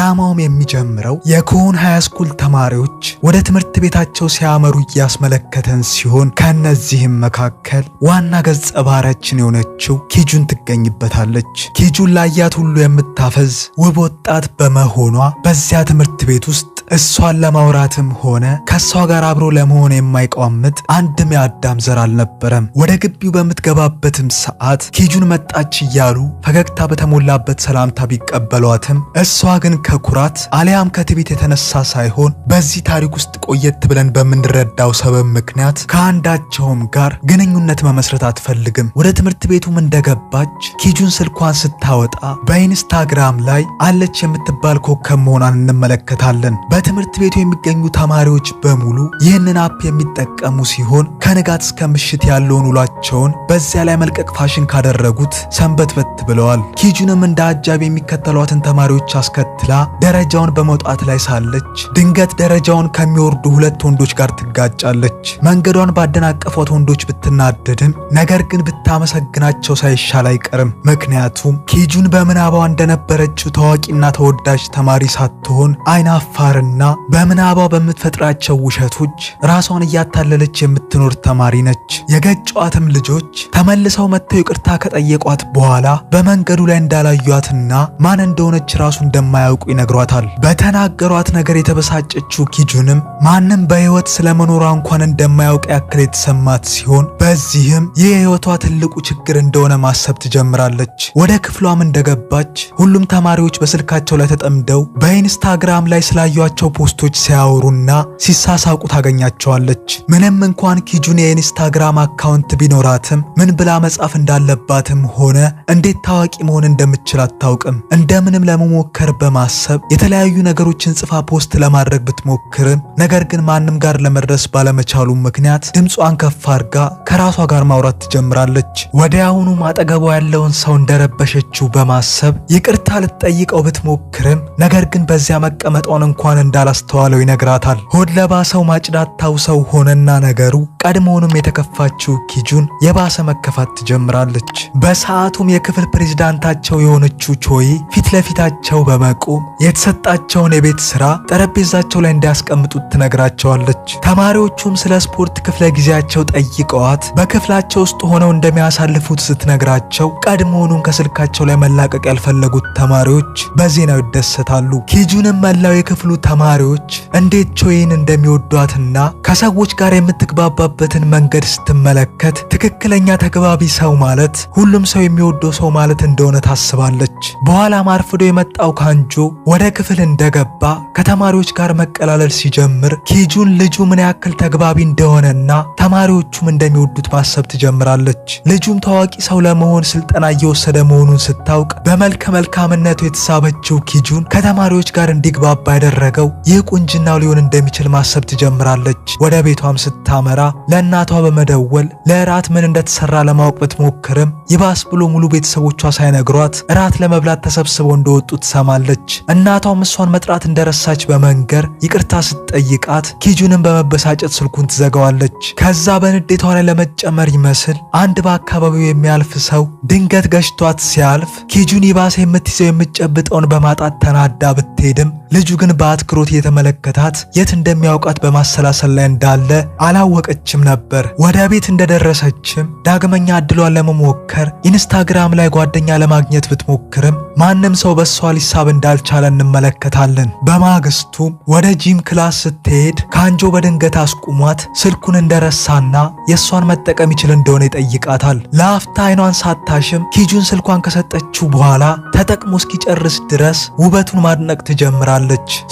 ድራማውም የሚጀምረው የኮን high school ተማሪዎች ወደ ትምህርት ቤታቸው ሲያመሩ እያስመለከተን ሲሆን፣ ከእነዚህም መካከል ዋና ገጸ ባህሪያችን የሆነችው ኪጁን ትገኝበታለች። ኪጁን ላያት ሁሉ የምታፈዝ ውብ ወጣት በመሆኗ በዚያ ትምህርት ቤት ውስጥ እሷን ለማውራትም ሆነ ከእሷ ጋር አብሮ ለመሆን የማይቋምጥ አንድም የአዳም ዘር አልነበረም። ወደ ግቢው በምትገባበትም ሰዓት ኪጁን መጣች እያሉ ፈገግታ በተሞላበት ሰላምታ ቢቀበሏትም፣ እሷ ግን ከኩራት አሊያም ከትዕቢት የተነሳ ሳይሆን በዚህ ታሪክ ውስጥ ቆየት ብለን በምንረዳው ሰበብ ምክንያት ከአንዳቸውም ጋር ግንኙነት መመስረት አትፈልግም። ወደ ትምህርት ቤቱም እንደገባች ኪጁን ስልኳን ስታወጣ በኢንስታግራም ላይ አለች የምትባል ኮከብ መሆኗን እንመለከታለን። በትምህርት ቤቱ የሚገኙ ተማሪዎች በሙሉ ይህንን app የሚጠቀሙ ሲሆን፣ ከንጋት እስከ ምሽት ያለውን ውሏቸውን በዚያ ላይ መልቀቅ ፋሽን ካደረጉት ሰንበትበት ብለዋል። ኪጁንም እንደ አጃቢ የሚከተሏትን ተማሪዎች አስከትላ ደረጃውን በመውጣት ላይ ሳለች ድንገት ደረጃውን ከሚወርዱ ሁለት ወንዶች ጋር ትጋጫለች። መንገዷን ባደናቀፏት ወንዶች ብትናደድም ነገር ግን ብታመሰግናቸው ሳይሻል አይቀርም። ምክንያቱም ኪጁን በምናቧ እንደነበረችው ታዋቂና ተወዳጅ ተማሪ ሳትሆን አይናፋርና በምናቧ በምትፈጥራቸው ውሸቶች ራሷን እያታለለች የምትኖር ተማሪ ነች። የገጯትም ልጆች ተመልሰው መጥተው ይቅርታ ከጠየቋት በኋላ በመንገዱ ላይ እንዳላዩአትና ማን እንደሆነች ራሱ እንደማያውቁ ይነግሯታል። በተናገሯት ነገር የተበሳጨችው ኪጁንም ማንም በሕይወት ስለመኖሯ እንኳን እንደማያውቅ ያክል የተሰማት ሲሆን፣ በዚህም ይህ የሕይወቷ ትልቁ ችግር እንደሆነ ማሰብ ትጀምራለች። ወደ ክፍሏም እንደገባች ሁሉም ተማሪዎች በስልካቸው ላይ ተጠምደው በኢንስታግራም ላይ ስላዩአቸው post ኦች ሲያወሩና ሲሳሳቁ ታገኛቸዋለች። ምንም እንኳን ኪጁን የኢንስታግራም account ቢኖራትም ምን ብላ መጻፍ እንዳለባትም ሆነ እንዴት ታዋቂ መሆን እንደምትችል አታውቅም። እንደምንም ለመሞከር በማሰብ የተለያዩ ነገሮችን ጽፋ post ለማድረግ ብትሞክርም ነገር ግን ማንም ጋር ለመድረስ ባለመቻሉ ምክንያት ድምጿን ከፍ አድርጋ ከራሷ ጋር ማውራት ትጀምራለች። ወዲያውኑም አጠገቧ ያለውን ሰው እንደረበሸችው በማሰብ ይቅርታ ልትጠይቀው ብትሞክርም ነገር ግን በዚያ መቀመጧን እንኳን እንዳላስተዋለው ይነግራታል። ሆድ ለባሰው ማጭድ ታውሰው ሆነና ነገሩ ቀድሞውንም የተከፋችው ኪጁን የባሰ መከፋት ትጀምራለች። በሰዓቱም የክፍል ፕሬዝዳንታቸው የሆነችው ቾይ ፊት ለፊታቸው በመቆም የተሰጣቸውን የቤት ስራ ጠረጴዛቸው ላይ እንዲያስቀምጡት ትነግራቸዋለች። ተማሪዎቹም ስለ ስፖርት ክፍለ ጊዜያቸው ጠይቀዋት በክፍላቸው ውስጥ ሆነው እንደሚያሳልፉት ስትነግራቸው ቀድሞውኑም ከስልካቸው ላይ መላቀቅ ያልፈለጉት ተማሪዎች በዜናው ይደሰታሉ። ኪጁንም መላው የክፍሉ ተማሪዎች እንዴት ቾይን እንደሚወዷትና ከሰዎች ጋር የምትግባባበትን መንገድ ስትመለከት ትክክለኛ ተግባቢ ሰው ማለት ሁሉም ሰው የሚወደው ሰው ማለት እንደሆነ ታስባለች። በኋላም አርፍዶ የመጣው ካንጆ ወደ ክፍል እንደገባ ከተማሪዎች ጋር መቀላለል ሲጀምር ኪጁን ልጁ ምን ያክል ተግባቢ እንደሆነና ተማሪዎቹም እንደሚወዱት ማሰብ ትጀምራለች። ልጁም ታዋቂ ሰው ለመሆን ስልጠና እየወሰደ መሆኑን ስታውቅ በመልከ መልካምነቱ የተሳበችው ኪጁን ከተማሪዎች ጋር እንዲግባባ ያደረገው ይህ ቁንጅናው ሊሆን እንደሚችል ማሰብ ትጀምራለች። ወደ ቤቷም ስታመራ ለእናቷ በመደወል ለእራት ምን እንደተሰራ ለማወቅ ብትሞክርም ይባስ ብሎ ሙሉ ቤተሰቦቿ ሳይነግሯት እራት ለመብላት ተሰብስበው እንደወጡ ትሰማለች። እናቷም እሷን መጥራት እንደረሳች በመንገር ይቅርታ ስትጠይቃት ኪጁንም በመበሳጨት ስልኩን ትዘጋዋለች። ከዛ በንዴቷ ላይ ለመጨመር ይመስል አንድ በአካባቢው የሚያልፍ ሰው ድንገት ገጭቷት ሲያልፍ ኪጁን ይባሰ የምትይዘው የምትጨብጠውን በማጣት ተናዳ ብትሄድም ልጁ ግን በአትኩሮት እየተመለከታት የት እንደሚያውቃት በማሰላሰል ላይ እንዳለ አላወቀችም ነበር። ወደ ቤት እንደደረሰችም ዳግመኛ እድሏን ለመሞከር ኢንስታግራም ላይ ጓደኛ ለማግኘት ብትሞክርም ማንም ሰው በሷ ሊሳብ እንዳልቻለ እንመለከታለን። በማግስቱም ወደ gym class ስትሄድ ካንጆ በድንገት አስቁሟት ስልኩን እንደረሳና የእሷን መጠቀም ይችል እንደሆነ ይጠይቃታል። ለአፍታ አይኗን ሳታሽም ኪጁን ስልኳን ከሰጠችው በኋላ ተጠቅሞ እስኪጨርስ ድረስ ውበቱን ማድነቅ ትጀምራለች።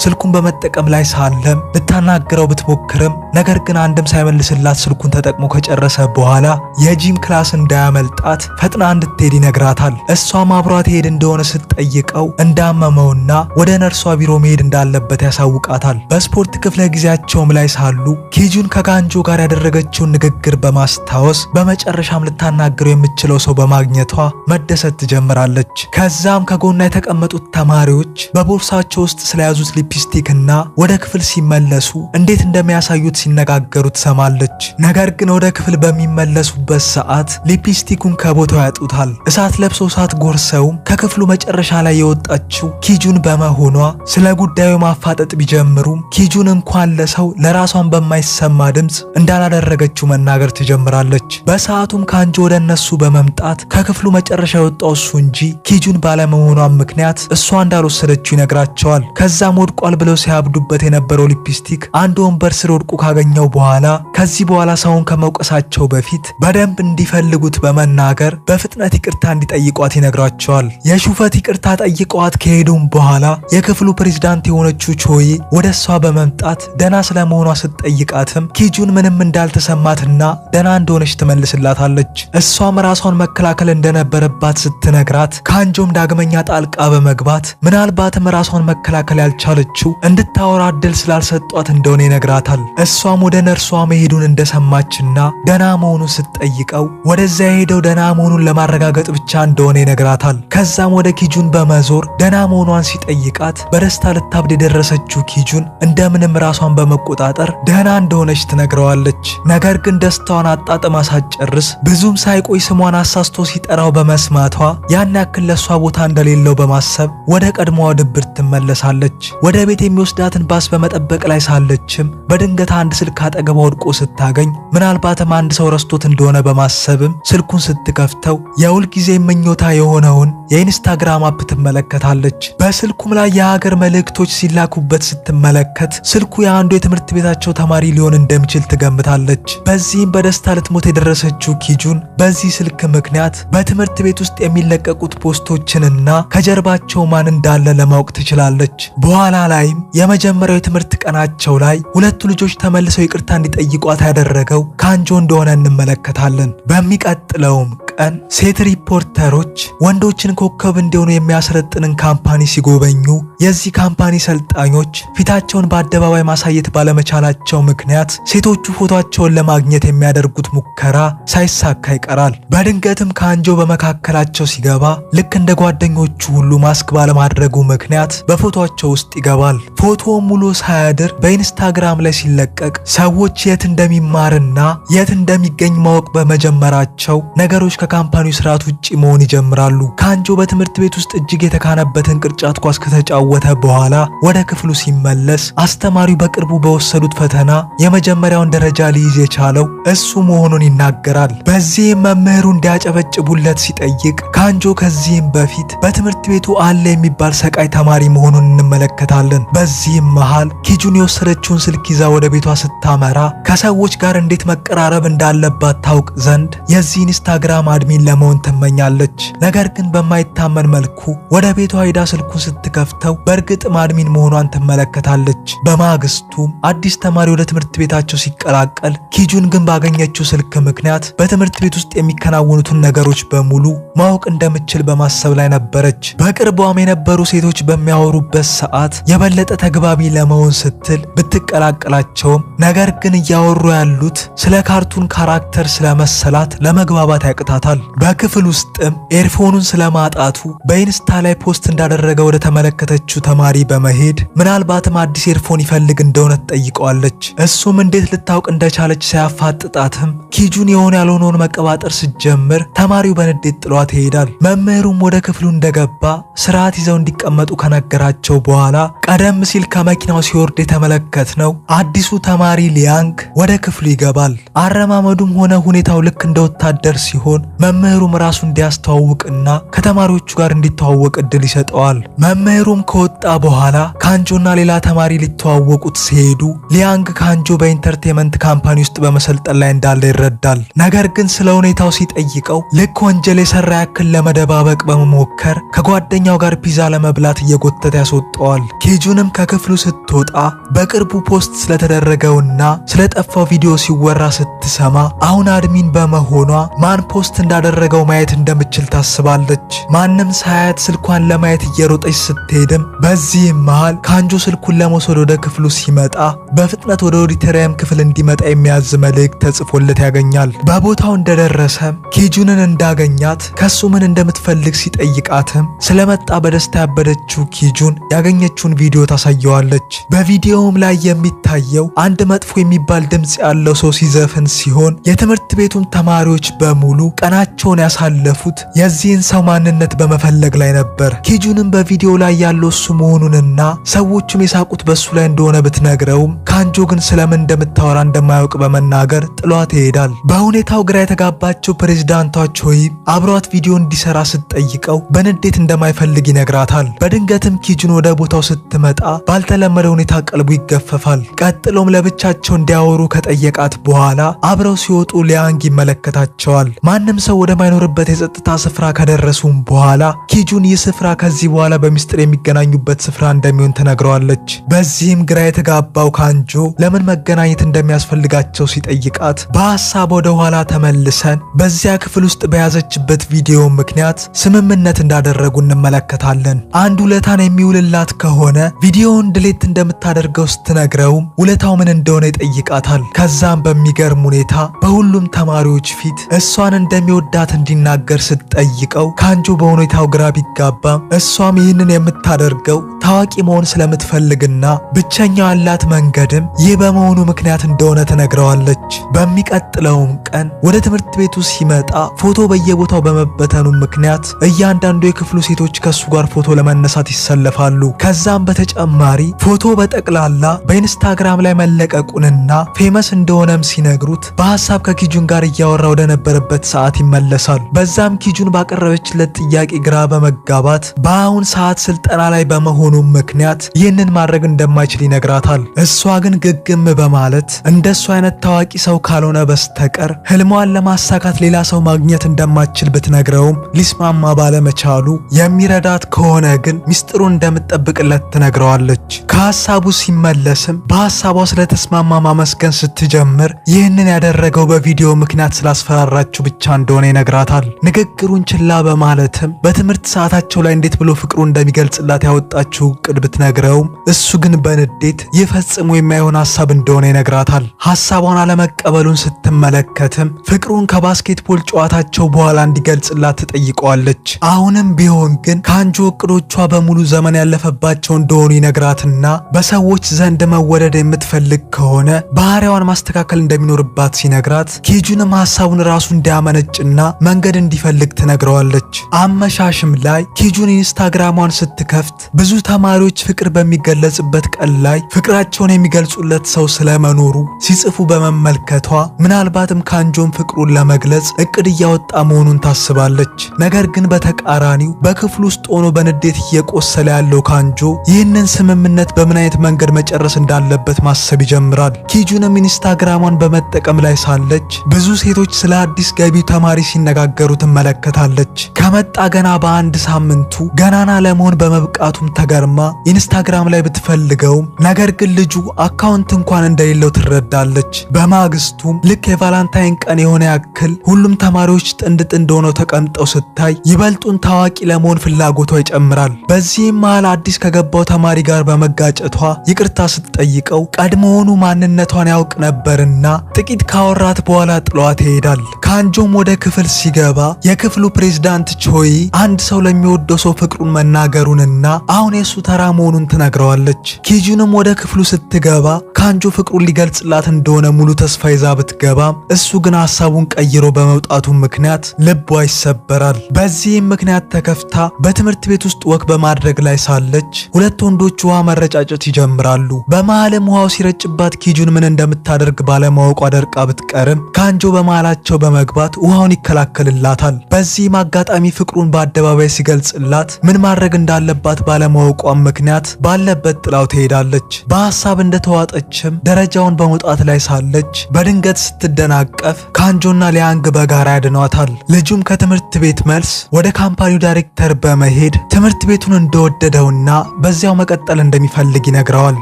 ስልኩን በመጠቀም ላይ ሳለም ልታናግረው ብትሞክርም ነገር ግን አንድም ሳይመልስላት ስልኩን ተጠቅሞ ከጨረሰ በኋላ የ gym class እንዳያመልጣት ፈጥና እንድትሄድ ይነግራታል። እሷም አብሯት ሄድ እንደሆነ ስትጠይቀው እንዳመመውና ወደ ነርሷ ቢሮ መሄድ እንዳለበት ያሳውቃታል። በስፖርት ክፍለ ጊዜያቸውም ላይ ሳሉ ኪጁን ከጋንጆ ጋር ያደረገችውን ንግግር በማስታወስ በመጨረሻም ልታናግረው የምትችለው ሰው በማግኘቷ መደሰት ትጀምራለች። ከዛም ከጎኗ የተቀመጡት ተማሪዎች በቦርሳቸው ውስጥ ስለያዙት ሊፕስቲክ ሊፕስቲክ እና ወደ ክፍል ሲመለሱ እንዴት እንደሚያሳዩት ሲነጋገሩ ትሰማለች። ነገር ግን ወደ ክፍል በሚመለሱበት ሰዓት ሊፕስቲኩን ከቦታው ያጡታል። እሳት ለብሶ እሳት ጎርሰውም ከክፍሉ መጨረሻ ላይ የወጣችው ኪጁን በመሆኗ ስለ ጉዳዩ ማፋጠጥ ቢጀምሩም ኪጁን እንኳን ለሰው ለራሷን በማይሰማ ድምፅ እንዳላደረገችው መናገር ትጀምራለች። በሰዓቱም ካንጆ ወደ እነሱ በመምጣት ከክፍሉ መጨረሻ የወጣው እሱ እንጂ ኪጁን ባለመሆኗ ምክንያት እሷ እንዳልወሰደችው ይነግራቸዋል። ከዛም ወድቋል ብለው ሲያብዱበት የነበረው ሊፕስቲክ አንድ ወንበር ስር ወድቆ ካገኘው በኋላ ከዚህ በኋላ ሰውን ከመውቀሳቸው በፊት በደንብ እንዲፈልጉት በመናገር በፍጥነት ይቅርታ እንዲጠይቋት ይነግራቸዋል። የሹፈት ይቅርታ ጠይቀዋት ከሄዱም በኋላ የክፍሉ ፕሬዝዳንት የሆነችው ቾዬ ወደ እሷ በመምጣት ደና ስለመሆኗ ስትጠይቃትም ኪጁን ምንም እንዳልተሰማትና ደና እንደሆነች ትመልስላታለች። እሷም ራሷን መከላከል እንደነበረባት ስትነግራት ካንጆም ዳግመኛ ጣልቃ በመግባት ምናልባትም ራሷን መከላከል ያልቻለችው እንድታወራ እድል ስላልሰጧት እንደሆነ ይነግራታል። እሷም ወደ ነርሷ መሄዱን እንደሰማችና ደና መሆኑን ስትጠይቀው ወደዚያ የሄደው ደና መሆኑን ለማረጋገጥ ብቻ እንደሆነ ይነግራታል። ከዛም ወደ ኪጁን በመዞር ደና መሆኗን ሲጠይቃት በደስታ ልታብድ የደረሰችው ኪጁን እንደምንም ራሷን በመቆጣጠር ደህና እንደሆነች ትነግረዋለች። ነገር ግን ደስታዋን አጣጥማ ሳትጨርስ ብዙም ሳይቆይ ስሟን አሳስቶ ሲጠራው በመስማቷ ያን ያክል ለሷ ቦታ እንደሌለው በማሰብ ወደ ቀድሞዋ ድብርት ትመለሳለች። ወደ ቤት የሚወስዳትን ባስ በመጠበቅ ላይ ሳለችም በድንገት አንድ ስልክ አጠገቧ ወድቆ ስታገኝ ምናልባትም አንድ ሰው ረስቶት እንደሆነ በማሰብም ስልኩን ስትከፍተው የሁል ጊዜ ምኞቷ የሆነውን የኢንስታግራም app ትመለከታለች። በስልኩም ላይ የሀገር መልእክቶች ሲላኩበት ስትመለከት ስልኩ የአንዱ የትምህርት ቤታቸው ተማሪ ሊሆን እንደሚችል ትገምታለች። በዚህም በደስታ ልትሞት የደረሰችው ኪጁን በዚህ ስልክ ምክንያት በትምህርት ቤት ውስጥ የሚለቀቁት post ኦችንና ከጀርባቸው ማን እንዳለ ለማወቅ ትችላለች። በኋላ ላይም የመጀመሪያው የትምህርት ቀናቸው ላይ ሁለቱ ልጆች ተመልሰው ይቅርታ እንዲጠይቋት ያደረገው ካንጆ እንደሆነ እንመለከታለን። በሚቀጥለውም ቀን ሴት ሪፖርተሮች ወንዶችን ኮከብ እንዲሆኑ የሚያሰለጥንን company ሲጎበኙ የዚህ company ሰልጣኞች ፊታቸውን በአደባባይ ማሳየት ባለመቻላቸው ምክንያት ሴቶቹ ፎቶቸውን ለማግኘት የሚያደርጉት ሙከራ ሳይሳካ ይቀራል። በድንገትም ካንጆ በመካከላቸው ሲገባ ልክ እንደ ጓደኞቹ ሁሉ ማስክ ባለማድረጉ ምክንያት በፎቶቸው ውስጥ ይገባል። ፎቶው ሙሉ ሳያድር በኢንስታግራም ላይ ሲለቀቅ ሰዎች የት እንደሚማርና የት እንደሚገኝ ማወቅ በመጀመራቸው ነገሮች ከ company ው ስርዓት ውጪ መሆን ይጀምራሉ። ካንጆ በትምህርት ቤት ውስጥ እጅግ የተካነበትን ቅርጫት ኳስ ከተጫወተ በኋላ ወደ ክፍሉ ሲመለስ አስተማሪው በቅርቡ በወሰዱት ፈተና የመጀመሪያውን ደረጃ ሊይዝ የቻለው እሱ መሆኑን ይናገራል። በዚህም መምህሩ እንዲያጨበጭቡለት ሲጠይቅ ካንጆ ከዚህም በፊት በትምህርት ቤቱ አለ የሚባል ሰቃይ ተማሪ መሆኑን እንመለከታለን። በዚህም መሃል ኪጁን የወሰደችውን ስልክ ይዛ ወደ ቤቷ ስታመራ ከሰዎች ጋር እንዴት መቀራረብ እንዳለባት ታውቅ ዘንድ የዚህ ኢንስታግራም admin ለመሆን ትመኛለች። ነገር ግን በማይታመን መልኩ ወደ ቤቷ ሄዳ ስልኩን ስትከፍተው በእርግጥም admin መሆኗን ትመለከታለች። በማግስቱም አዲስ ተማሪ ወደ ትምህርት ቤታቸው ሲቀላቀል ኪጁን ግን ባገኘችው ስልክ ምክንያት በትምህርት ቤት ውስጥ የሚከናወኑትን ነገሮች በሙሉ ማወቅ እንደምትችል በማሰብ ላይ ነበረች። በቅርቧም የነበሩ ሴቶች በሚያወሩበት ሰዓት የበለጠ ተግባቢ ለመሆን ስትል ብትቀላቀላቸውም ነገር ግን እያወሩ ያሉት ስለ cartoon character ስለመሰላት ለመግባባት ያቅታታል። በክፍል ውስጥም earphone ኑን ስለማጣቱ በኢንስታ ላይ post እንዳደረገ ወደ ተመለከተችው ተማሪ በመሄድ ምናልባትም አዲስ earphone ይፈልግ እንደሆነ ትጠይቀዋለች። እሱም እንዴት ልታውቅ እንደቻለች ሲያፋጥጣትም ኪጁን የሆነ ያልሆነውን መቀባጠር ስትጀምር ተማሪው በንዴት ጥሏት ይሄዳል። መምህሩም ወደ ክፍሉ እንደገባ ስርዓት ይዘው እንዲቀመጡ ከነገራቸው በኋላ ቀደም ሲል ከመኪናው ሲወርድ የተመለከትነው አዲሱ ተማሪ ሊያንግ ወደ ክፍሉ ይገባል። አረማመዱም ሆነ ሁኔታው ልክ እንደ ወታደር ሲሆን መምህሩም ራሱ እንዲያስተዋውቅና ከተማሪዎቹ ጋር እንዲተዋወቅ እድል ይሰጠዋል። መምህሩም ከወጣ በኋላ ካንጆና ሌላ ተማሪ ሊተዋወቁት ሲሄዱ ሊያንግ ካንጆ በ entertainment company ውስጥ በመሰልጠን ላይ እንዳለ ይረዳል። ነገር ግን ስለ ሁኔታው ሲጠይቀው ልክ ወንጀል የሰራ ያክል ለመደባበቅ በመሞከር ከጓደኛው ጋር ፒዛ ለመብላት እየጎተተ ያስወጠዋል። ኬጁንም ከክፍሉ ስትወጣ በቅርቡ post ስለተደረገውና ስለጠፋው ቪዲዮ ሲወራ ስትሰማ አሁን admin በመሆኗ ማን post እንዳደረገው ማየት እንደምችል ታስባለች። ማንም ሳያት ስልኳን ለማየት እየሮጠች ስትሄድም በዚህም መሃል ካንጆ ስልኩን ለመውሰድ ወደ ክፍሉ ሲመጣ በፍጥነት ወደ auditorium ክፍል እንዲመጣ የሚያዝ መልእክት ተጽፎለት ያገኛል። በቦታው እንደደረሰም ኪጁንን እንዳገኛት ከሱ ምን እንደምትፈልግ ሲጠይቃትም ስለመጣ በደስታ ያበደችው ኪጁን ያገኘችውን ቪዲዮ ታሳየዋለች። በቪዲዮውም ላይ የሚታየው አንድ መጥፎ የሚባል ድምፅ ያለው ሰው ሲዘፍን ሲሆን የትምህርት ቤቱን ተማሪዎች በሙሉ ቀናቸውን ያሳለፉት የዚህን ሰው ማንነት በመፈለግ ላይ ነበር። ኪጁንም በቪዲዮ ላይ ያለው እሱ መሆኑንና ሰዎቹም የሳቁት በሱ ላይ እንደሆነ ብትነግረውም ካንጆ ግን ስለምን እንደምታወራ እንደማያውቅ በመናገር ጥሏት ይሄዳል። በሁኔታው ግራ የተጋባቸው ፕሬዝዳንቷ ቾይ አብሯት ቪዲዮ እንዲሰራ ስትጠይቀው በንዴት እንደማይፈልግ ይነግራታል። በድንገትም ኪጁን ወደ ቦታው ስትመጣ ባልተለመደ ሁኔታ ቀልቡ ይገፈፋል። ቀጥሎም ለብቻቸው እንዲያወሩ ከጠየቃት በኋላ አብረው ሲወጡ ሊያንግ ይመለከታቸዋል። ማንም ሰው ወደማይኖርበት የጸጥታ ስፍራ ከደረሱም በኋላ ኪጁን ይህ ስፍራ ከዚህ በኋላ በሚስጥር የሚገናኙበት ስፍራ እንደሚሆን ትነግረዋለች። በዚህም ግራ የተጋባው ካንጆ ለምን መገናኘት እንደሚያስፈልጋቸው ሲጠይቃት በሀሳብ ወደ ኋላ ተመልሰን በዚያ ክፍል ውስጥ በያዘችበት ቪዲዮ ምክንያት ስምምነት እንዳደረጉ እንመለከታለን። አንድ ውለታን የሚውልላት ከሆነ ቪዲዮውን delete እንደምታደርገው ስትነግረውም ውለታው ምን እንደሆነ ይጠይቃታል። ከዛም በሚገርም ሁኔታ በሁሉም ተማሪዎች ፊት እሷን እንደሚወዳት እንዲናገር ስትጠይቀው ካንጆ በሁኔታው ግራ ቢጋባም እሷም ይህንን የምታደርገው ታዋቂ መሆን ስለምትፈልግና ብቸኛው ያላት መንገድም ይህ በመሆኑ ምክንያት እንደሆነ ትነግረዋለች። በሚቀጥለውም ቀን ወደ ትምህርት ቤቱ ሲመጣ ፎቶ በየቦታው በመበተኑ ምክንያት እያንዳንዱ የክፍሉ ሴቶች ከሱ ጋር ፎቶ ለመነሳት ይሰለፋሉ። ከዛም በተጨማሪ ፎቶ በጠቅላላ በኢንስታግራም ላይ መለቀቁንና famous እንደሆነም ሲነግሩት በሀሳብ ከኪጁን ጋር እያወራ ወደ ነበረበት ሰዓት ይመለሳል። በዛም ኪጁን ባቀረበችለት ጥያቄ ግራ በመጋባት በአሁን ሰዓት ስልጠና ላይ በመሆኑ ምክንያት ይህንን ማድረግ እንደማይችል ይነግራታል። እሷ ግን ግግም በማለት እንደሱ አይነት ታዋቂ ሰው ካልሆነ በስተቀር ህልሟን ለማሳካት ሌላ ሰው ማግኘት እንደማትችል ብትነግረውም ሊስማማ ባለመቻሉ የሚረዳት ከሆነ ግን ሚስጥሩን እንደምትጠብቅለት ትነግረዋለች። ከሀሳቡ ሲመለስም በሀሳቧ ስለተስማማ ማመስገን ስትጀምር ይህንን ያደረገው በቪዲዮ ምክንያት ስላስፈራራችው ብቻ እንደሆነ ይነግራታል። ንግግሩን ችላ በማለትም በትምህርት ሰዓታቸው ላይ እንዴት ብሎ ፍቅሩ እንደሚገልጽላት ያወጣችው እቅድ ብትነግረውም እሱ ግን በንዴት ይህ ፈጽሞ የማይሆን ሀሳብ እንደሆነ ይነግራታል። ሀሳቧን አለመቀበሉን ስትመለከትም ፍቅሩን ከ basketball ጨዋታቸው በኋላ እንዲገልጽላት ትጠይቀዋለች። አሁንም ቢሆን ግን ካንጆ እቅዶቿ በሙሉ ዘመን ያለፈባቸው እንደሆኑ ይነግራትና በሰዎች ዘንድ መወደድ የምትፈልግ ከሆነ ባህሪዋን ማስተካከል እንደሚኖርባት ሲነግራት ኪጁንም ሀሳቡን ራሱ እንዲያመነጭና መንገድ እንዲፈልግ ትነግረዋለች። አመሻሽም ላይ ኪጁን ኢንስታግራሟን ስትከፍት ብዙ ተማሪዎች ፍቅር በሚገለጽበት ቀን ላይ ፍቅራቸውን የሚገልጹለት ሰው ስለመኖሩ ሲጽፉ በመመልከቷ ምናልባትም ካንጆን ፍቅሩን ለመግለጽ እቅድ እያወጣ መሆኑን ታስባለች። ነገር ግን በተቃራኒው በክፍሉ ውስጥ ሆኖ በንዴት እየቆሰለ ያለው ካንጆ ይህንን ስምምነት በምን አይነት መንገድ መጨረስ እንዳለበት ማሰብ ይጀምራል። ኪጁንም ኢንስታግራሟን በመጠቀም ላይ ሳለች ብዙ ሴቶች ስለ አዲስ ገቢው ተማሪ ሲነጋገሩ ትመለከታለች። ከመጣ ገና በአንድ ሳምንቱ ገናና ለመሆን በመብቃቱም ተገርማ ኢንስታግራም ላይ ብትፈልገውም ነገር ግን ልጁ account እንኳን እንደሌለው ትረዳለች። በማግስቱም ልክ የ Valentine ቀን የሆነ ያክል ሁሉም ተማሪዎች ጥንድ ጥንድ ሆነው ተቀምጠው ስታይ ይበልጡን ታዋቂ ለመሆን ፍላጎቷ ይጨምራል። በዚህም መሃል አዲስ ከገባው ተማሪ ጋር በመጋጨቷ ይቅርታ ስትጠይቀው ቀድሞውኑ ማንነቷን ያውቅ ነበርና ጥቂት ካወራት በኋላ ጥሏት ይሄዳል። ካንጆም ወደ ክፍል ሲገባ የክፍሉ ፕሬዝዳንት ቾይ አንድ ሰው ለሚወደው ሰው ፍቅሩን መናገሩንና አሁን የሱ ተራ መሆኑን ትነግረዋለች። ኪጁንም ወደ ክፍሉ ስትገባ ካንጆ ፍቅሩን ሊገልጽላት እንደሆነ ሙሉ ተስፋ ይዛ ብትገባም እሱ ግን ሀሳቡን ቀይሮ በመውጣቱ ምክንያት ልቧ ይሰበራል። በዚህም ምክንያት ተከፍታ በትምህርት ቤት ውስጥ walk በማድረግ ላይ ሳለች ሁለት ወንዶች ውሃ መረጫጨት ይጀምራሉ። በመሃልም ውሃው ሲረጭባት ኪጁን ምን እንደምታደርግ ባለማወቋ ደርቃ ብትቀርም ካንጆ በመሃላቸው በመግባት ውሃውን ይከላከልላታል። በዚህም አጋጣሚ ፍቅሩን በአደባባይ ሲገልጽላት ምን ማድረግ እንዳለባት ባለማወቋም ምክንያት ባለበት ጥላው ትሄዳለች። በሀሳብ እንደተዋጠችም ደረጃውን በመውጣት ላይ ሳለች በድንገት በድንገት ስትደናቀፍ ካንጆና ሊያንግ በጋራ ያድኗታል። ልጁም ከትምህርት ቤት መልስ ወደ company ው ዳይሬክተር በመሄድ ትምህርት ቤቱን እንደወደደውና በዚያው መቀጠል እንደሚፈልግ ይነግረዋል።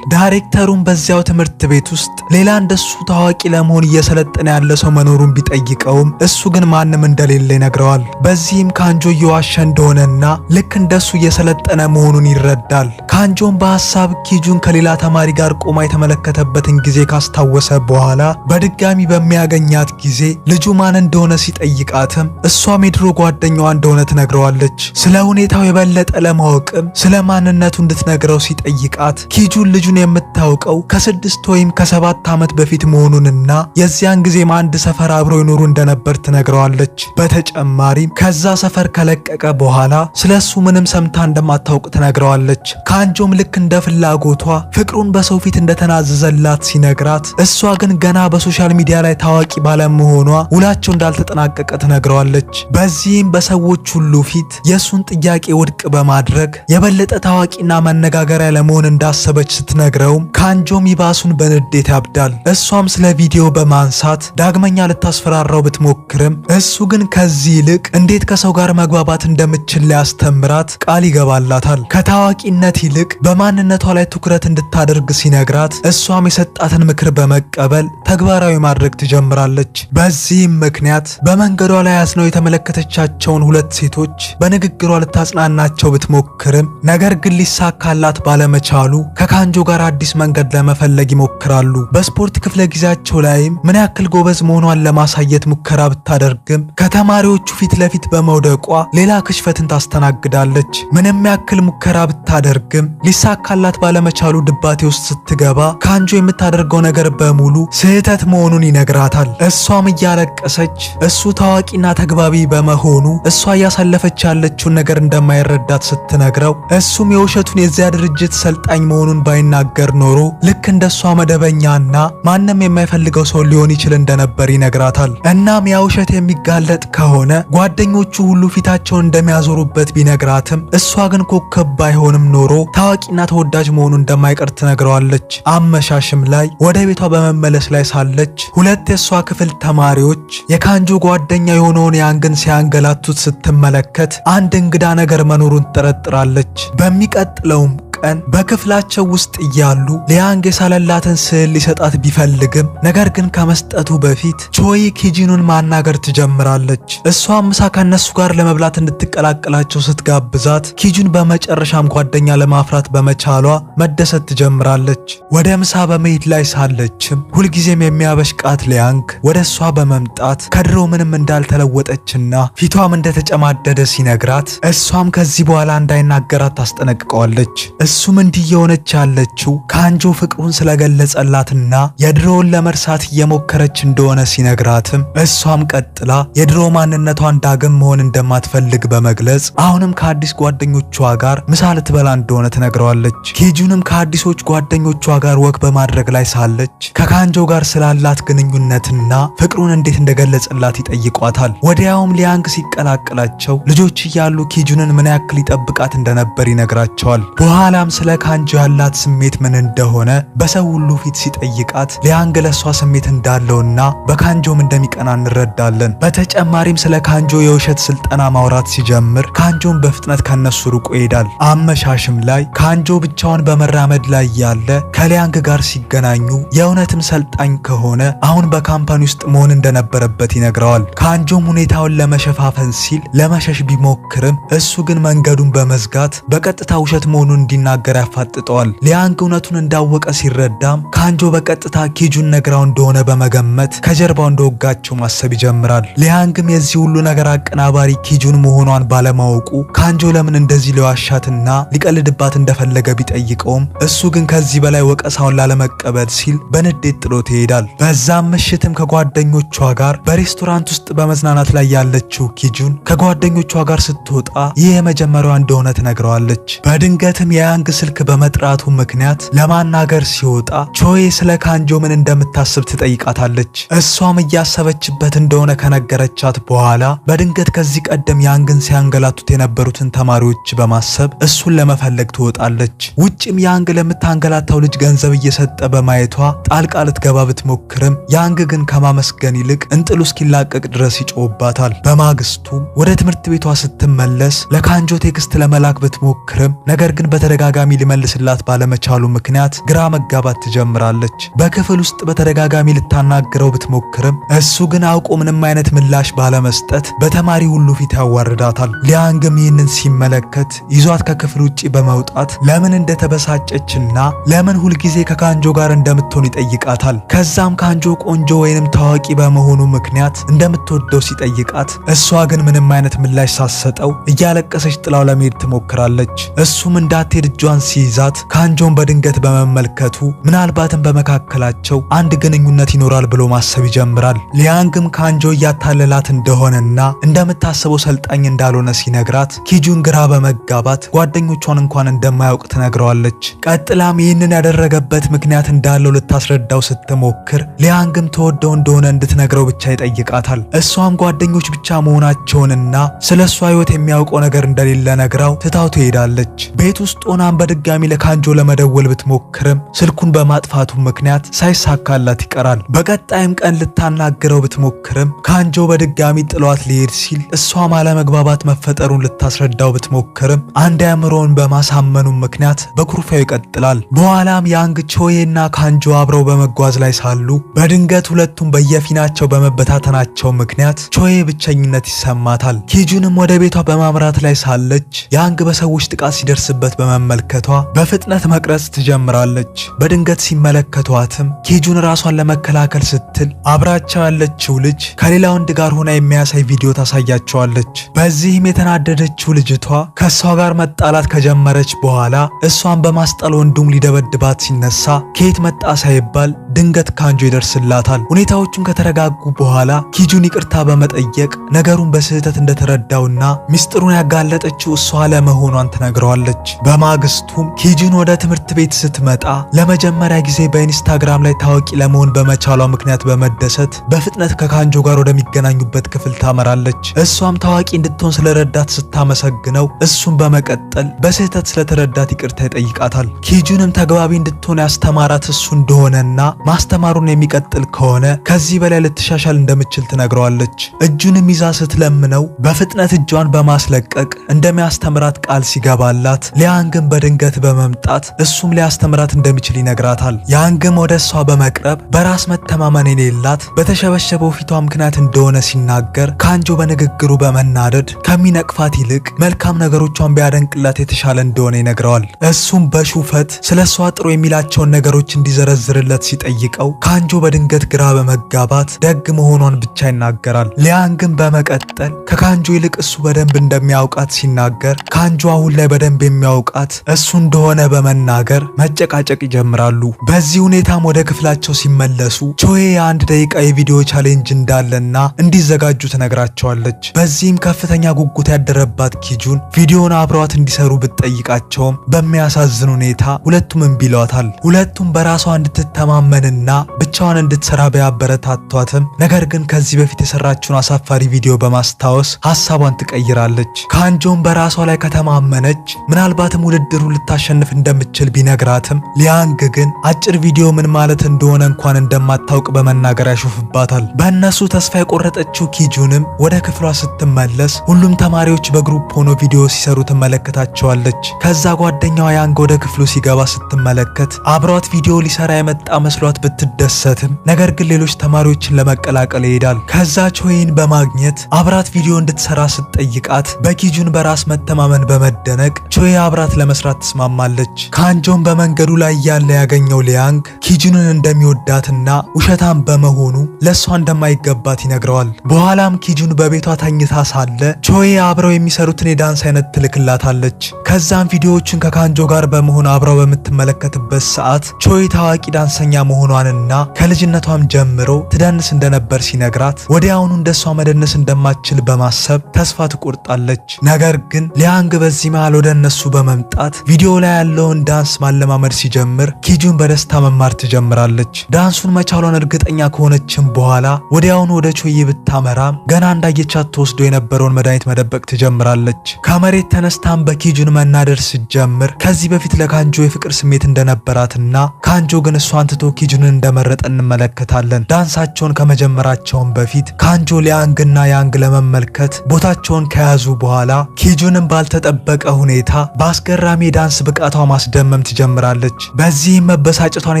ዳይሬክተሩም በዚያው ትምህርት ቤት ውስጥ ሌላ እንደሱ ታዋቂ ለመሆን እየሰለጠነ ያለ ሰው መኖሩን ቢጠይቀውም እሱ ግን ማንም እንደሌለ ይነግረዋል። በዚህም ካንጆ እየዋሸ እንደሆነና ልክ እንደሱ እየሰለጠነ መሆኑን ይረዳል። ካንጆም በሀሳብ ኪጁን ከሌላ ተማሪ ጋር ቆማ የተመለከተበትን ጊዜ ካስታወሰ በኋላ በድጋሚ በሚያገኛት ጊዜ ልጁ ማን እንደሆነ ሲጠይቃትም እሷም የድሮ ጓደኛዋ እንደሆነ ትነግረዋለች። ስለ ሁኔታው የበለጠ ለማወቅም ስለ ማንነቱ እንድትነግረው ሲጠይቃት ኪጁን ልጁን የምታውቀው ከ6 ወይም ከ7 ዓመት በፊት መሆኑንና የዚያን ጊዜም አንድ ሰፈር አብረው ይኖሩ እንደነበር ትነግረዋለች። በተጨማሪም ከዛ ሰፈር ከለቀቀ በኋላ ስለ እሱ ምንም ሰምታ እንደማታውቅ ትነግረዋለች። ካንጆም ልክ እንደ ፍላጎቷ ፍቅሩን በሰው ፊት እንደተናዘዘላት ሲነግራት እሷ ግን ገና በ social media ላይ ታዋቂ ባለመሆኗ ውላቸው እንዳልተጠናቀቀ ትነግረዋለች። በዚህም በሰዎች ሁሉ ፊት የእሱን ጥያቄ ውድቅ በማድረግ የበለጠ ታዋቂና መነጋገሪያ ለመሆን እንዳሰበች ስትነግረውም ካንጆም ይባሱን በንዴት ያብዳል። እሷም ስለ ቪዲዮ በማንሳት ዳግመኛ ልታስፈራራው ብትሞክርም እሱ ግን ከዚህ ይልቅ እንዴት ከሰው ጋር መግባባት እንደምትችል ሊያስተምራት ቃል ይገባላታል። ከታዋቂነት ይልቅ በማንነቷ ላይ ትኩረት እንድታደርግ ሲነግራት እሷም የሰጣትን ምክር በመቀበል ተግባራዊ ማድረግ ትጀምራለች። በዚህም ምክንያት በመንገዷ ላይ አዝነው የተመለከተቻቸውን ሁለት ሴቶች በንግግሯ ልታጽናናቸው ብትሞክርም ነገር ግን ሊሳካላት ባለመቻሉ ከካንጆ ጋር አዲስ መንገድ ለመፈለግ ይሞክራሉ። በስፖርት ክፍለ ጊዜያቸው ላይም ምን ያክል ጎበዝ መሆኗን ለማሳየት ሙከራ ብታደርግም ከተማሪዎቹ ፊት ለፊት በመውደቋ ሌላ ክሽፈትን ታስተናግዳለች። ምንም ያክል ሙከራ ብታደርግም ሊሳካላት ባለመቻሉ ድባቴ ውስጥ ስትገባ ካንጆ የምታደርገው ነገር በሙሉ ስህተት መሆኑን ይነግራታል። እሷም እያለቀሰች እሱ ታዋቂና ተግባቢ በመሆኑ እሷ እያሳለፈች ያለችውን ነገር እንደማይረዳት ስትነግረው እሱም የውሸቱን የዚያ ድርጅት ሰልጣኝ መሆኑን ባይናገር ኖሮ ልክ እንደሷ መደበኛና ማንም የማይፈልገው ሰው ሊሆን ይችል እንደነበር ይነግራታል። እናም ያ ውሸት የሚጋለጥ ከሆነ ጓደኞቹ ሁሉ ፊታቸውን እንደሚያዞሩበት ቢነግራትም እሷ ግን ኮከብ ባይሆንም ኖሮ ታዋቂና ተወዳጅ መሆኑ እንደማይቀር ትነግረዋለች። አመሻሽም ላይ ወደ ቤቷ በመመለስ ላይ ሳለች ሁለት የእሷ ክፍል ተማሪዎች የካንጆ ጓደኛ የሆነውን ያንግን ሲያንገላቱት ስትመለከት አንድ እንግዳ ነገር መኖሩን ትጠረጥራለች። በሚቀጥለውም ቀን በክፍላቸው ውስጥ እያሉ ሊያንግ የሳለላትን ስዕል ሊሰጣት ቢፈልግም ነገር ግን ከመስጠቱ በፊት ቾይ ኪጂኑን ማናገር ትጀምራለች። እሷም ምሳ ከነሱ ጋር ለመብላት እንድትቀላቀላቸው ስትጋብዛት ኪጁን በመጨረሻም ጓደኛ ለማፍራት በመቻሏ መደሰት ትጀምራለች። ወደ ምሳ በመሄድ ላይ ሳለችም ሁልጊዜም የሚያበሽቃት ሊያንግ ወደ እሷ በመምጣት ከድሮ ምንም እንዳልተለወጠችና ፊቷም እንደተጨማደደ ሲነግራት እሷም ከዚህ በኋላ እንዳይናገራት ታስጠነቅቀዋለች። እሱም እንዲህ የሆነች ያለችው ካንጆ ፍቅሩን ስለገለጸላትና የድሮውን ለመርሳት እየሞከረች እንደሆነ ሲነግራትም እሷም ቀጥላ የድሮ ማንነቷን ዳግም መሆን እንደማትፈልግ በመግለጽ አሁንም ከአዲስ ጓደኞቿ ጋር ምሳ ልትበላ እንደሆነ ትነግረዋለች። ኬጁንም ከአዲሶች ጓደኞቿ ጋር walk በማድረግ ላይ ሳለች ከካንጆ ጋር ስላላት ግንኙነትና ፍቅሩን እንዴት እንደገለጸላት ይጠይቋታል። ወዲያውም ሊያንግ ሲቀላቀላቸው ልጆች እያሉ ኪጁንን ምን ያክል ይጠብቃት እንደነበር ይነግራቸዋል። በኋላም ስለ ካንጆ ያላት ስሜት ምን እንደሆነ በሰው ሁሉ ፊት ሲጠይቃት ሊያንግ ለሷ ስሜት እንዳለውና በካንጆም እንደሚቀና እንረዳለን። በተጨማሪም ስለ ካንጆ የውሸት ስልጠና ማውራት ሲጀምር ካንጆም በፍጥነት ከነሱ ርቆ ይሄዳል። አመሻሽም ላይ ካንጆ ብቻውን በመራመድ ላይ ያለ ከሊያንግ ጋር ሲገናኙ የእውነትም ሰልጣኝ ከሆነ አሁን በ company ውስጥ መሆን እንደነበረበት ይነግረዋል። ካንጆም ሁኔታውን ለመሸፋፈን ሲል ለመሸሽ ቢሞክርም እሱ ግን መንገዱን በመዝጋት በቀጥታ ውሸት መሆኑን እንዲናገር ያፋጥጠዋል። ሊያንግ እውነቱን እንዳወቀ ሲረዳም ካንጆ በቀጥታ ኪጁን ነግራው እንደሆነ በመገመት ከጀርባው እንደወጋቸው ማሰብ ይጀምራል። ሊያንግም የዚህ ሁሉ ነገር አቀናባሪ ኪጁን መሆኗን ባለማወቁ ካንጆ ለምን እንደዚህ ሊዋሻትና ሊቀልድባት እንደፈለገ ቢጠይቀውም እሱ ግን ከዚህ በላይ ወቀሳውን ላለመቀበል ሲል በንዴት ጥሎት ይሄዳል። በዛም ምሽትም ከጓደኞቿ ጋር በሬስቶራንት ውስጥ በመዝናናት ላይ ያለችው ኪጁን ከጓደኞቿ ጋር ስትወጣ ይህ የመጀመሪያዋ እንደሆነ ትነግረዋለች። በድንገትም የያንግ የሊያንግ ስልክ በመጥራቱ ምክንያት ለማናገር ሲወጣ ቾዬ ስለ ካንጆ ምን እንደምታስብ ትጠይቃታለች። እሷም እያሰበችበት እንደሆነ ከነገረቻት በኋላ በድንገት ከዚህ ቀደም ያንግን ሲያንገላቱት የነበሩትን ተማሪዎች በማሰብ እሱን ለመፈለግ ትወጣለች። ውጭም ያንግ ለምታንገላታው ልጅ ገንዘብ እየሰጠ በማየቷ ጣልቃ ልትገባ ብትሞክርም ያንግ ግን ከማመስገን ይልቅ እንጥሉ እስኪላቀቅ ድረስ ይጮህባታል። በማግስቱም ወደ ትምህርት ቤቷ ስትመለስ ለካንጆ text ለመላክ ብትሞክርም ነገር ግን በተደጋጋሚ ሊመልስላት ባለመቻሉ ምክንያት ግራ መጋባት ትጀምራለች። በክፍል ውስጥ በተደጋጋሚ ልታናግረው ብትሞክርም እሱ ግን አውቆ ምንም አይነት ምላሽ ባለመስጠት በተማሪ ሁሉ ፊት ያዋርዳታል። ሊያንግም ይህንን ሲመለከት ይዟት ከክፍል ውጪ በመውጣት ለምን እንደተበሳጨችና ለምን ሁልጊዜ ከካንጆ ጋር እንደምትሆን ይጠይቃታል። ከዛም ካንጆ ቆንጆ ወይንም ታዋቂ በመሆኑ ምክንያት እንደምትወደው ሲጠይቃት እሷ ግን ምንም አይነት ምላሽ ሳትሰጠው እያለቀሰች ጥላው ለመሄድ ትሞክራለች። እሱም እንዳትሄድ እጇን ሲይዛት ካንጆን በድንገት በመመልከቱ ምናልባትም በመካከላቸው አንድ ግንኙነት ይኖራል ብሎ ማሰብ ይጀምራል። ሊያንግም ካንጆ እያታለላት እንደሆነና እንደምታስበው ሰልጣኝ እንዳልሆነ ሲነግራት ኪጁን ግራ በመጋባት ጓደኞቿን እንኳን እንደማያውቅ ትነግረዋለች። ቀጥላም ይህንን ያደረገበት ምክንያት እንዳለው ልታስረዳው ስትሞክር ሊያንግም ተወደው እንደሆነ እንድትነግረው ብቻ ይጠይቃታል። እሷም ጓደኞች ብቻ መሆናቸውንና ስለ እሷ ሕይወት የሚያውቀው ነገር እንደሌለ ነግራው ትታው ትሄዳለች። ቤት ውስጥ ሆናም በድጋሚ ለካንጆ ለመደወል ብትሞክርም ስልኩን በማጥፋቱ ምክንያት ሳይሳካላት ይቀራል። በቀጣይም ቀን ልታናግረው ብትሞክርም ካንጆ በድጋሚ ጥሏት ሊሄድ ሲል እሷም አለመግባባት መፈጠሩን ልታስረዳው ብትሞክርም አንድ አእምሮውን በማሳመኑ ምክንያት በኩርፊያው ይቀጥላል። በኋላም ያንግ ቾዬና ካንጆ አብረው በመጓዝ ላይ ሳሉ በድንገት ሁለቱም በየፊናቸው በመበታተናቸው ምክንያት ቾዬ ብቸኝነት ይሰማታል። ኪጁንም ወደ ቤቷ በማምራት ላይ ሳለች ያንግ በሰዎች ጥቃት ሲደርስበት በመመልከቷ በፍጥነት መቅረጽ ትጀምራለች። በድንገት ሲመለከቷትም ኪጁን ራሷን ለመከላከል ስትል አብራቸው ያለችው ልጅ ከሌላ ወንድ ጋር ሆና የሚያሳይ ቪዲዮ ታሳያቸዋለች። በዚህም የተናደደችው ልጅቷ ከእሷ ጋር መጣላት ከጀመረች በኋላ እሷን በማስጣል ወንዱም ሊደበድባት ሲነሳ ከየት መጣ ሳይባል ድንገት ካንጆ ይደርስላታል። ሁኔታዎቹን ከተረጋጉ በኋላ ኪጁን ይቅርታ በመጠየቅ ነገሩን በስህተት እንደተረዳውና ሚስጥሩን ያጋለጠችው እሷ ለመሆኗን ትነግረዋለች። በማግስቱም ኪጁን ወደ ትምህርት ቤት ስትመጣ ለመጀመሪያ ጊዜ በኢንስታግራም ላይ ታዋቂ ለመሆን በመቻሏ ምክንያት በመደሰት በፍጥነት ከካንጆ ጋር ወደሚገናኙበት ክፍል ታመራለች። እሷም ታዋቂ እንድትሆን ስለረዳት ስታመሰግነው እሱም በመቀጠል በስህተት ስለተረዳት ይቅርታ ይጠይቃታል። ኪጁንም ተግባቢ እንድትሆን ያስተማራት እሱ እንደሆነና ማስተማሩን የሚቀጥል ከሆነ ከዚህ በላይ ልትሻሻል እንደምትችል ትነግረዋለች። እጁንም ይዛ ስትለምነው በፍጥነት እጇን በማስለቀቅ እንደሚያስተምራት ቃል ሲገባላት ሊያንግም በድንገት በመምጣት እሱም ሊያስተምራት እንደሚችል ይነግራታል። ያንግም ወደ እሷ በመቅረብ በራስ መተማመን የሌላት በተሸበሸበው ፊቷ ምክንያት እንደሆነ ሲናገር ካንጆ በንግግሩ በመናደድ ከሚነቅፋት ይልቅ መልካም ነገሮቿን ቢያደንቅላት የተሻለ እንደሆነ ይነግረዋል። እሱም በሹፈት ስለ እሷ ጥሩ የሚላቸውን ነገሮች እንዲዘረዝርለት ሲጠይቀው ካንጆ በድንገት ግራ በመጋባት ደግ መሆኗን ብቻ ይናገራል። ሊያንግም በመቀጠል ከካንጆ ይልቅ እሱ በደንብ እንደሚያውቃት ሲናገር ካንጆ አሁን ላይ በደንብ የሚያውቃት እሱ እንደሆነ በመናገር መጨቃጨቅ ይጀምራሉ። በዚህ ሁኔታም ወደ ክፍላቸው ሲመለሱ ቾዬ የአንድ ደቂቃ የቪዲዮ challenge እንዳለና እንዲዘጋጁ ትነግራቸዋለች። በዚህም ከፍተኛ ጉጉት ያደረባት ኪጁን ቪዲዮን አብረዋት እንዲሰሩ ብትጠይቃቸውም በሚያሳዝን ሁኔታ ሁለቱም እምቢ ይሏታል። ሁለቱም በራሷ እንድትተማመንና ብቻዋን እንድትሰራ ቢያበረታቷትም ነገር ግን ከዚህ በፊት የሰራችውን አሳፋሪ ቪዲዮ በማስታወስ ሀሳቧን ትቀይራለች። ካንጆን በራሷ ላይ ከተማመነች ምናልባትም ውድድሩ ልታሸንፍ እንደምትችል ቢነግራትም ሊያንግ ግን አጭር ቪዲዮ ምን ማለት እንደሆነ እንኳን እንደማታውቅ በመናገር ያሾፍባታል። በእነሱ ተስፋ የቆረጠችው ኪጁንም ወደ ክፍሏ ስትመለስ ሁሉም ተማሪዎች በ group ሆኖ ቪዲዮ ሲሰሩ ትመለከታቸዋለች። ከዛ ጓደኛዋ ያንግ ወደ ክፍሉ ሲገባ ስትመለከት አብሯት ቪዲዮ ሊሰራ የመጣ መስሏት ብትደሰትም ነገር ግን ሌሎች ተማሪዎችን ለመቀላቀል ይሄዳል። ከዛ ቾይን በማግኘት አብራት ቪዲዮ እንድትሰራ ስትጠይቃት በኪጁን በራስ መተማመን በመደነቅ ቾይ አብራት ለመስራት ትስማማለች። ካንጆን በመንገዱ ላይ ያለ ያገኘው ሊያንግ ኪጁንን እንደሚወዳትና ውሸታም በመሆኑ ለእሷ እንደማይገባት ይነግረዋል። በኋላም ኪጁን በቤቷ ተኝታ ሳለ ቾዬ አብረው የሚሰሩትን የዳንስ አይነት ትልክላታለች። ከዛም ቪዲዮዎችን ከካንጆ ጋር በመሆን አብረው በምትመለከትበት ሰዓት ቾዬ ታዋቂ ዳንሰኛ መሆን መሆኗንና ከልጅነቷም ጀምሮ ትደንስ እንደነበር ሲነግራት ወዲያውኑ እንደሷ መደነስ እንደማትችል በማሰብ ተስፋ ትቆርጣለች። ነገር ግን ሊያንግ በዚህ መሃል ወደ እነሱ በመምጣት ቪዲዮ ላይ ያለውን ዳንስ ማለማመድ ሲጀምር ኪጁን በደስታ መማር ትጀምራለች። ዳንሱን መቻሏን እርግጠኛ ከሆነችም በኋላ ወዲያውኑ ወደ ቾዬ ብታመራም ገና እንዳየቻት ተወስዶ የነበረውን መድኃኒት መደበቅ ትጀምራለች። ከመሬት ተነስታም በኪጁን መናደድ ስትጀምር ከዚህ በፊት ለካንጆ የፍቅር ስሜት እንደነበራትና ካንጆ ግን እሷን ትቶ ኪጁንን እንደመረጠ እንመለከታለን። ዳንሳቸውን ከመጀመራቸውን በፊት ካንጆ ሊያንግና ያንግ ለመመልከት ቦታቸውን ከያዙ በኋላ ኪጁንን ባልተጠበቀ ሁኔታ በአስገራሚ የዳንስ ብቃቷ ማስደመም ትጀምራለች። በዚህም መበሳጨቷን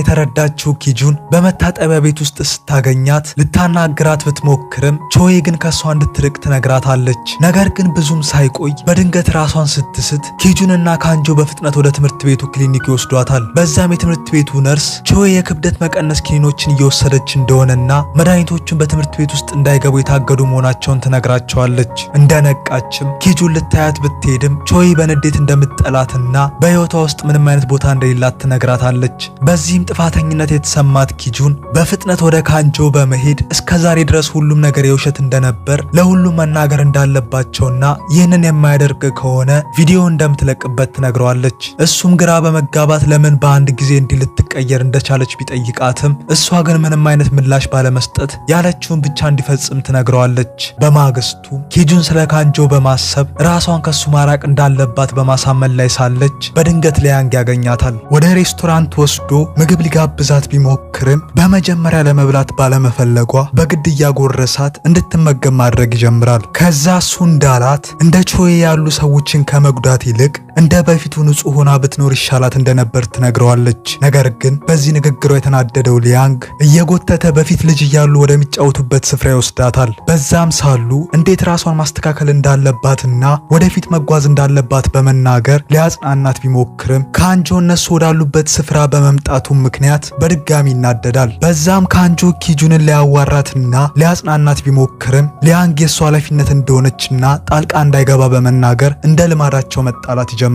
የተረዳችው ኪጁን በመታጠቢያ ቤት ውስጥ ስታገኛት ልታናግራት ብትሞክርም ቾዬ ግን ከሷ እንድትርቅ ትነግራታለች። ነገር ግን ብዙም ሳይቆይ በድንገት ራሷን ስትስት ኪጁንና ካንጆ በፍጥነት ወደ ትምህርት ቤቱ ክሊኒክ ይወስዷታል። በዛም የትምህርት ቤቱ ነርስ ቾዬ የክብደት መቀነስ ኪኒኖችን እየወሰደች እንደሆነና መድኃኒቶቹን በትምህርት ቤት ውስጥ እንዳይገቡ የታገዱ መሆናቸውን ትነግራቸዋለች። እንደነቃችም ኪጁን ልታያት ብትሄድም ቾዬ በንዴት እንደምትጠላትና በሕይወቷ ውስጥ ምንም አይነት ቦታ እንደሌላት ትነግራታለች። በዚህም ጥፋተኝነት የተሰማት ኪጁን በፍጥነት ወደ ካንጆ በመሄድ እስከ ዛሬ ድረስ ሁሉም ነገር የውሸት እንደነበር ለሁሉም መናገር እንዳለባቸውና ይህንን የማያደርግ ከሆነ ቪዲዮ እንደምትለቅበት ትነግረዋለች። እሱም ግራ በመጋባት ለምን በአንድ ጊዜ እንዲህ ልትቀየር እንደቻለች ቢጠይቃትም እሷ ግን ምንም አይነት ምላሽ ባለመስጠት ያለችውን ብቻ እንዲፈጽም ትነግረዋለች። በማግስቱ ኪጁን ስለ ካንጆ በማሰብ ራሷን ከሱ ማራቅ እንዳለባት በማሳመን ላይ ሳለች በድንገት ሊያንግ ያገኛታል። ወደ ሬስቶራንት ወስዶ ምግብ ሊጋብዛት ቢሞክርም በመጀመሪያ ለመብላት ባለመፈለጓ በግድ እያጎረሳት እንድትመገብ ማድረግ ይጀምራል። ከዛ እሱ እንዳላት እንደ ቾዬ ያሉ ሰዎችን ከመጉዳት ይልቅ እንደ በፊቱ ንጹሕ ሆና ብትኖር ይሻላት እንደነበር ትነግረዋለች። ነገር ግን በዚህ ንግግሯ የተናደደው ሊያንግ እየጎተተ በፊት ልጅ እያሉ ወደሚጫወቱበት ስፍራ ይወስዳታል። በዛም ሳሉ እንዴት ራሷን ማስተካከል እንዳለባትና ወደፊት መጓዝ እንዳለባት በመናገር ሊያጽናናት ቢሞክርም ካንጆ እነሱ ወዳሉበት ስፍራ በመምጣቱ ምክንያት በድጋሚ ይናደዳል። በዛም ካንጆ ኪጁንን ሊያዋራትና ሊያጽናናት ቢሞክርም ሊያንግ የእሱ ኃላፊነት እንደሆነችና ጣልቃ እንዳይገባ በመናገር እንደ ልማዳቸው መጣላት ይጀምራሉ።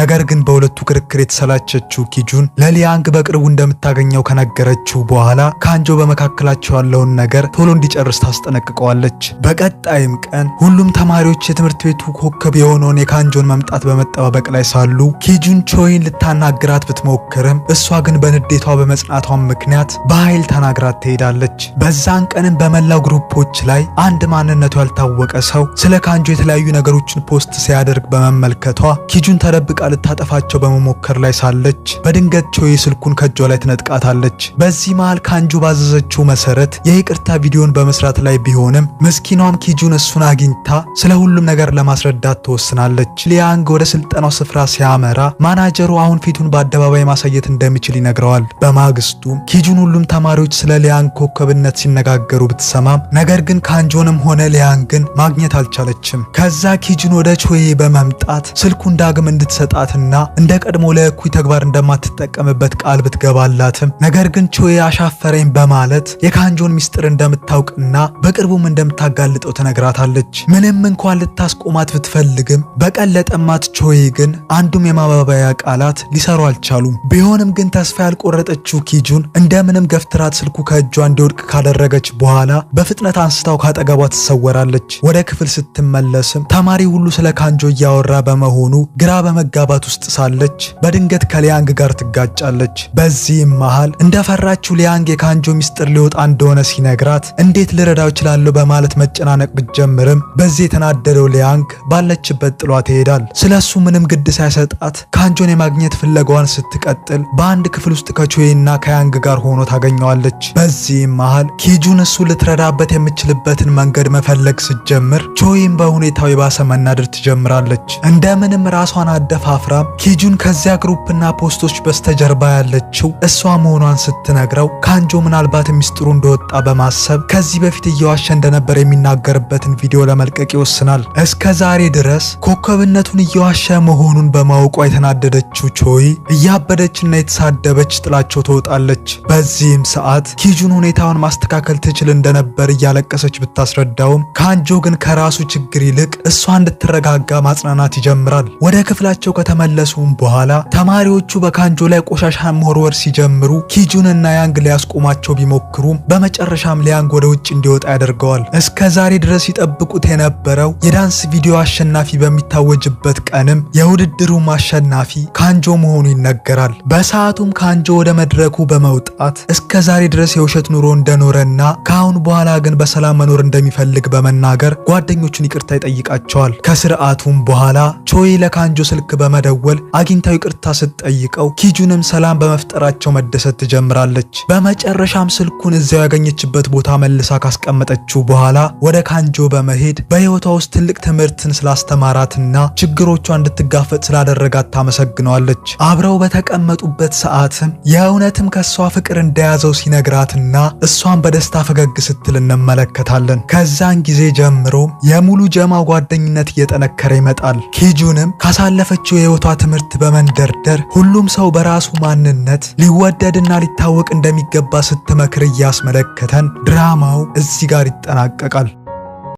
ነገር ግን በሁለቱ ክርክር የተሰላቸችው ኪጁን ለሊያንግ በቅርቡ እንደምታገኘው ከነገረችው በኋላ ካንጆ በመካከላቸው ያለውን ነገር ቶሎ እንዲጨርስ ታስጠነቅቀዋለች። በቀጣይም ቀን ሁሉም ተማሪዎች የትምህርት ቤቱ ኮከብ የሆነውን የካንጆን መምጣት በመጠባበቅ ላይ ሳሉ ኪጁን ቾይን ልታናግራት ብትሞክርም እሷ ግን በንዴቷ በመጽናቷ ምክንያት በኃይል ተናግራት ትሄዳለች። በዛን ቀንም በመላው group ኦች ላይ አንድ ማንነቱ ያልታወቀ ሰው ስለ ካንጆ የተለያዩ ነገሮችን post ሲያደርግ በመመልከቷ ኪጁን ተደብቃ ልታጠፋቸው በመሞከር ላይ ሳለች በድንገት ቾይ ስልኩን ከእጇ ላይ ትነጥቃታለች። በዚህ መሃል ካንጆ ባዘዘችው መሰረት የይቅርታ ቪዲዮን በመስራት ላይ ቢሆንም ምስኪኗም ኪጁን እሱን አግኝታ ስለ ሁሉም ነገር ለማስረዳት ትወስናለች። ሊያንግ ወደ ስልጠናው ስፍራ ሲያመራ ማናጀሩ አሁን ፊቱን በአደባባይ ማሳየት እንደሚችል ይነግረዋል። በማግስቱ ኪጁን ሁሉም ተማሪዎች ስለ ሊያንግ ኮከብነት ሲነጋገሩ ብትሰማም ነገር ግን ካንጆንም ሆነ ሊያንግን ማግኘት አልቻለችም። ከዛ ኪጁን ወደ ቾዬ በመምጣት ስልኩን ዳግም እንድትሰጣትና እንደ ቀድሞ ለእኩይ ተግባር እንደማትጠቀምበት ቃል ብትገባላትም ነገር ግን ቾዬ አሻፈረኝ በማለት የካንጆን ሚስጥር እንደምታውቅና በቅርቡም እንደምታጋልጠው ትነግራታለች። ምንም እንኳን ልታስቆማት ብትፈልግም በቀል ለጠማት ቾዬ ግን አንዱም የማባበያ ቃላት ሊሰሩ አልቻሉም። ቢሆንም ግን ተስፋ ያልቆረጠችው ኪጁን እንደምንም ገፍትራት ስልኩ ከእጇ እንዲወድቅ ካደረገች በኋላ በፍጥነት አንስታው ካጠገቧ ትሰወራለች። ወደ ክፍል ስትመለስም ተማሪ ሁሉ ስለ ካንጆ እያወራ በመሆኑ ግራ በመጋባት ውስጥ ሳለች በድንገት ከሊያንግ ጋር ትጋጫለች። በዚህም መሃል እንደፈራችው ሊያንግ የካንጆ ሚስጥር ሊወጣ እንደሆነ ሲነግራት እንዴት ልረዳው እችላለሁ በማለት መጨናነቅ ብትጀምርም በዚህ የተናደደው ሊያንግ ባለችበት ጥሏት ይሄዳል። ስለሱ ምንም ግድ ሳይሰጣት ካንጆን የማግኘት ፍለጋዋን ስትቀጥል በአንድ ክፍል ውስጥ ከቾዬና ከያንግ ጋር ሆኖ ታገኘዋለች። በዚህም መሃል ኪጁን እሱ ልትረዳበት የምትችልበትን መንገድ መፈለግ ስትጀምር ቾይም በሁኔታው የባሰ መናደድ ትጀምራለች። እንደምንም ራሷን አደፋፍራም ኪጁን ከዚያ group ና post ኦች በስተጀርባ ያለችው እሷ መሆኗን ስትነግረው ካንጆ ምናልባት ሚስጥሩ እንደወጣ በማሰብ ከዚህ በፊት እየዋሸ እንደነበር የሚናገርበትን ቪዲዮ ለመልቀቅ ይወስናል። እስከ ዛሬ ድረስ ኮከብነቱን እየዋሸ መሆኑን በማወቋ የተናደደችው ቾይ እያበደችና የተሳደበች ጥላቸው ትወጣለች። በዚህም ሰዓት ኪጁን ሁኔታውን ማስተካከል ትችል እንደነበር እያለቀሰች ብታስረዳውም ካንጆ ግን ከራሱ ችግር ይልቅ እሷ እንድትረጋጋ ማጽናናት ይጀምራል። ወደ ክፍላቸው ከተመለሱም በኋላ ተማሪዎቹ በካንጆ ላይ ቆሻሻ መሆን መወርወር ሲጀምሩ ኪጁንና ያንግ ሊያስቆማቸው ቢሞክሩም በመጨረሻም ሊያንግ ወደ ውጭ እንዲወጣ ያደርገዋል። እስከ ዛሬ ድረስ ይጠብቁት የነበረው የዳንስ ቪዲዮ አሸናፊ በሚታወጅበት ቀንም የውድድሩ አሸናፊ ካንጆ መሆኑ ይነገራል። በሰዓቱም ካንጆ ወደ መድረኩ በመውጣት እስከ ዛሬ ድረስ የውሸት ኑሮ እንደኖረና ከአሁን በኋላ ግን በሰላም መኖር እንደሚፈልግ በመናገር ጓደኞቹን ይቅርታ ይጠይቃቸዋል። ከስርዓቱም በኋላ ቾይ ለካንጆ ስልክ በመደወል አግኝታው ይቅርታ ስትጠይቀው ኪጁንም ሰላም በመፍጠራቸው መደሰት ትጀምራለች። በመጨረሻም ስልኩን እዚያው ያገኘችበት ቦታ መልሳ ካስቀመጠችው በኋላ ወደ ካንጆ በመሄድ በሕይወቷ ውስጥ ትልቅ ትምህርትን ስላስተማራትና ችግሮቿ እንድትጋፈጥ ስላደረጋት ታመሰግነዋለች። አብረው በተቀመጡበት ሰዓትም የእውነትም ከሷ ፍቅር እንደያዘው ሲነግራትና እሷን በደስታ ፈገግ ስትል እንመለከታለን። ከዛን ጊዜ ጀምሮ የሙሉ ጀማ ጓደኝነት እየጠነከረ ይመጣል። ኪጁንም ካሳለፈችው የሕይወቷ ትምህርት በመንደርደር ሁሉም ሰው በራሱ ማንነት ሊወደድና ሊታወቅ እንደሚገባ ስትመክር እያስመለከተን ድራማው እዚህ ጋር ይጠናቀቃል።